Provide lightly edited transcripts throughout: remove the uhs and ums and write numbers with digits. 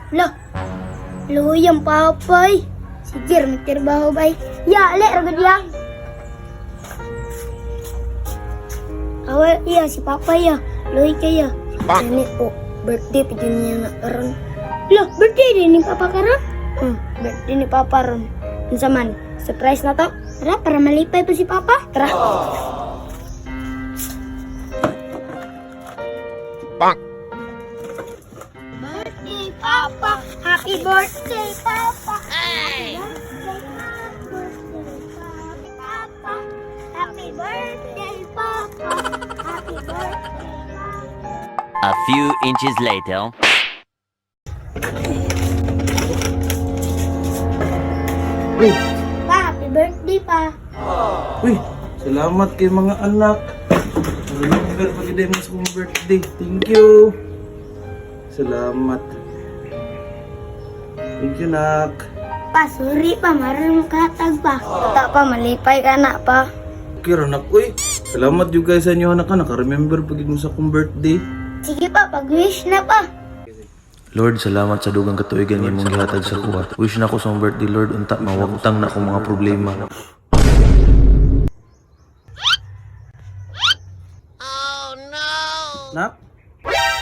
Lah, luyang papay. Si Jer, may trabaho bay. Ya, ali, ragad ya. Awal, iya, si papa ya. Luy kaya. Ini po, birthday pa dyan niya na karon. Lah, birthday din ni papa karon? Birthday ni papa ron. Unsa man, surprise na to. Tara, para malipay pa si papa. Tara. Birthday, Papa! Happy birthday, Papa! Happy birthday, Papa! Happy birthday, Papa! Happy birthday, Papa! A few inches later. Uy, Pa, happy birthday, Pa! uy, salamat kay mga anak. Remember pag mo sa akong birthday. Thank you. Salamat. Thank you, nak. Pa, sorry pa, maroon mong kahatag pa. Bata pa, malipay ka na pa. Okay, anak. Uy, salamat you guys sa inyo, anak. Naka-remember pag mo sa akong birthday. Sige pa, pag-wish na pa. Lord, salamat sa dugang katuigan nga imong gihatag sa kuha. Wish na ko sa akong birthday, Lord, unta mawagtang na akong mga problema. Nak?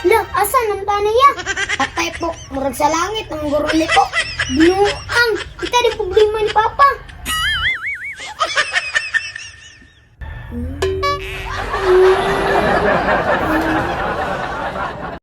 Lo, asa nang tanay ya? Patay po, murag sa langit, ang guruli po. Binuang, kita di problema ni Papa.